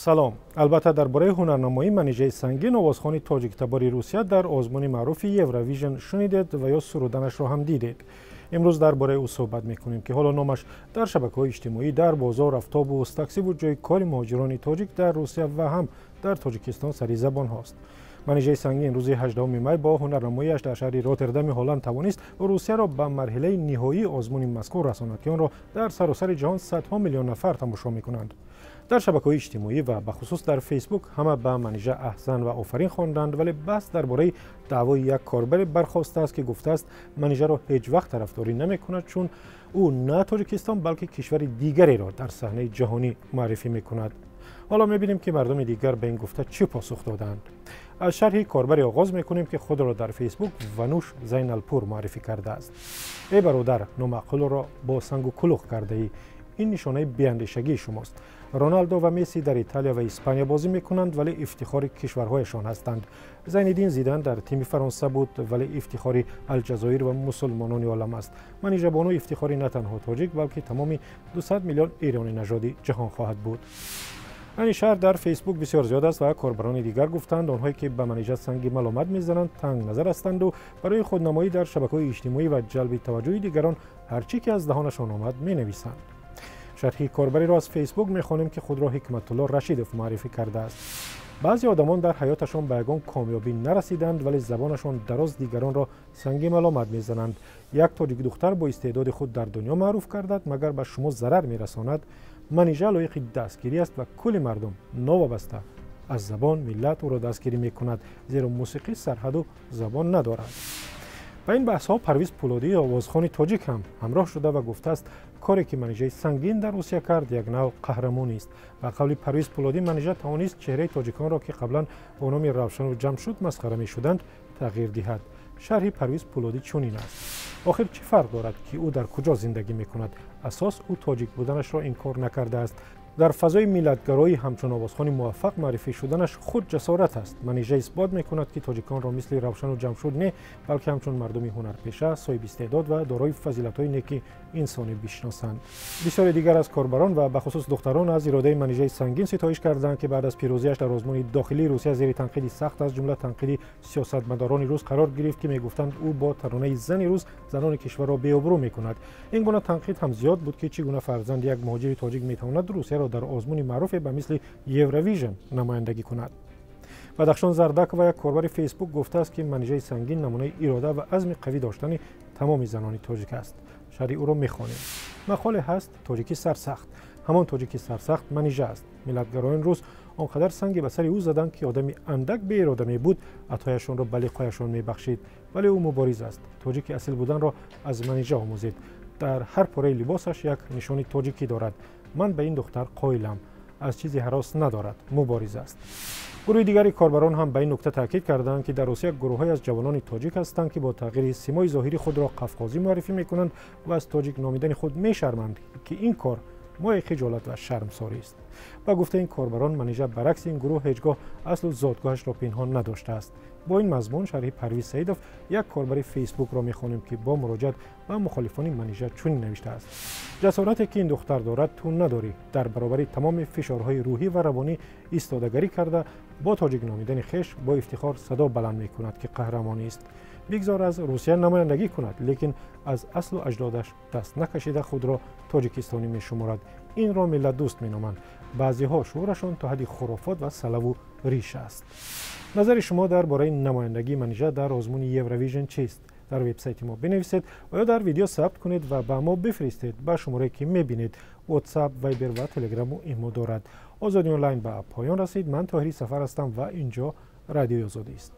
Салом. Албатта, дар бораи ҳунарнамоии Манижаи Сангин, овозхони тоҷиктабори Русия, дар озмуни маъруфи Евровижн шунидед ва ё суруданашро ҳам дидед. Имрӯз дар бораи ӯ суҳбат мекунем, ки ҳоло номаш дар шабакаҳои иҷтимоӣ, дар бозор, автобус, таксиву ҷои кори муҳоҷирони тоҷик дар Русия ва ҳам дар Тоҷикистон сари забонҳост. Манижаи Сангин рӯзи 18 май бо ҳунарнамоиаш дар шаҳри Роттердами Ҳолланд тавонист Русияро ба марҳилаи ниҳоии озмуни мазкур расонад, ки онро дар саросари ҷаҳон садҳо миллион нафар тамошо мекунанд. Дар шабакаҳои иҷтимоӣ ва бахусус дар Фейсбук ҳама ба Манижа аҳсан ва офарин хонданд, вале баҳс дар бораи даъвои як корбаре бархостааст, ки гуфтааст, Манижаро ҳеҷ вақт тарафдорӣ намекунад, чун ӯ на Тоҷикистон, балки кишвари дигареро дар саҳнаи ҷаҳонӣ муаррифӣ мекунад. Ҳоло мебинем, ки мардуми дигар ба ин гуфта чӣ посух доданд. Аз шарҳи корбаре оғоз мекунем, ки худро дар Фейсбук Вануш Зайналпур муаррифӣ кардааст. «Эй бародар, номаъқулро бо сангу кулух кардаӣ. Ин нишонаи беандешагии шумост. Роналдо ва Месси дар Италия ва Испания бозӣ мекунанд, вале ифтихори кишварҳояшон ҳастанд. Зайниддин Зидан дар тими Фаронса буд, вале ифтихори Алҷазоир ва мусулмонони олам аст. Манижа бону ифтихори на танҳо тоҷик, балки тамоми 200 миллион эрони нажоди ҷаҳон хоҳад буд». Ани шарҳ дар Фейсбук бисёр зиёд аст ва корбарони дигар гуфтанд, онҳое ки ба Манижа санги маломат мезананд, танг назар ҳастанду барои худнамоӣ дар шабакаҳои иҷтимоӣ ва ҷалби таваҷҷӯҳи дигарон ҳар чӣ ки аз даҳонашон омад, менависанд. Шарҳи корбариро аз Фейсбук мехонем, ки худро Ҳикматулло Рашидов муаррифӣ кардааст. «Баъзе одамон дар ҳаёташон ба ягон комёбӣ нарасиданд, вале забонашон дароз, дигаронро санги маломат мезананд. Як тоҷикдухтар бо истеъдоди худ дар дунё маъруф кардад, магар ба шумо зарар мерасонад? Манижа лоиқи дастгирӣ аст ва кулли мардум новобаста аз забон, миллат ӯро дастгирӣ мекунад, зеро мусиқӣ сарҳаду забон надорад». Ба ин баҳсҳо Парвиз Пулодӣ, овозхони тоҷик, ҳам ҳамроҳ шуда ва гуфтааст, коре ки Манижаи Сангин дар Русия кард, як нав қаҳрамонист. Ба қавли Парвиз Пулодӣ, Манижа тавонист чеҳраи тоҷиконро, ки қаблан бо номи Равшану Ҷамшуд масхара мешуданд, тағйир диҳад. Шарҳи Парвиз Пулодӣ чунин аст: «Охир чӣ фарқ дорад, ки ӯ дар куҷо зиндагӣ мекунад? Асос, ӯ тоҷик буданашро инкор накардааст. Дар фазои миллатгароӣ ҳамчун овозхони муваффақ муаррифӣ шуданаш худ ҷасорат аст. Манижа исбот мекунад, ки тоҷиконро мисли Равшану Ҷамшуд не, балки ҳамчун мардуми ҳунарпеша, соҳибистеъдод ва дорои фазилатҳои неки инсонӣ бишносанд». Бисёре дигар аз корбарон ва бахусус духтарон аз иродаи Манижаи Сангин ситоиш карданд, ки баъд аз пирӯзиаш дар озмуни дохилии Русия зери танқиди сахт, аз ҷумла танқиди сиёсатмадорони рус, қарор гирифт, ки мегуфтанд, ӯ бо таронаи «Зани рус» занони кишварро беобрӯ мекунад. Ин гуна танқид ҳам зиёд буд, ки чӣ гуна фарзанди як муҳоҷири тоҷик метавонад Русияро дар озмуни маъруфе ба мисли Евровижн намояндагӣ кунад. Бадахшон Зардакова, як корбари Фейсбук, гуфтааст, ки Манижаи Сангин намунаи ирода ва азми қавӣ доштани тамоми занони тоҷик аст. Шарҳи ӯро мехонем: «Мақоле ҳаст: тоҷики сарсахт. Ҳамон тоҷики сарсахт Манижа аст. Миллатгароёни рус он қадар санге ба сари ӯ заданд, ки одами андак беирода мебуд, атояшонро ба лиқояшон мебахшид, вале ӯ мубориз аст. Тоҷики асил буданро аз Манижа омӯзед. Дар ҳар пораи либосаш як нишони тоҷикӣ дорад. Ман ба ин духтар қоилам, аз чизе ҳарос надорад, мубориз аст». Гурӯҳи дигари корбарон ҳам ба ин нукта таъкид карданд, ки дар Русия гурӯҳҳое аз ҷавонони тоҷик ҳастанд, ки бо тағйири симои зоҳирӣ худро қафқозӣ муаррифӣ мекунанд ва аз тоҷик номидани худ мешарманд, ки ин кор мояи хиҷолат ва шармсорист. Ба гуфтаи ин корбарон, Манижа баръакси ин гурӯҳ ҳеҷ гоҳ аслу зодгоҳашро пинҳон надоштааст. Бо ин мазмун шарҳи Парвиз Саидов, як корбари Фейсбукро мехонем, ки бо муроҷиат ба мухолифони Манижа чунин навиштааст: «Ҷасорате ки ин духтар дорад, ту надорӣ. Дар баробари тамоми фишорҳои рӯҳӣ ва равонӣ истодагарӣ карда, бо тоҷик номидани хеш бо ифтихор садо баланд мекунад, ки қаҳрамонист. Бигзор аз Русия намояндагӣ кунад, лекин аз аслу аҷдодаш даст накашида, худро тоҷикистонӣ мешуморад. Инро миллатдӯст меноманд. Баъзеҳо шуурашон то ҳадди хурофот ва салаву риш аст». Назари шумо дар бораи намояндагии Манижа дар озмуни Евровижн чист? Дар вебсайти мо бинависед ва ё дар видео сабт кунед ва ба мо бифиристед ба шуморае ки мебинед. WhatsApp, Viber ва Телеграму имо дорад. Озодӣ онлайн ба поён расид. Ман Тоҳири Сафар ҳастам ва ин ҷо Радиои Озодист.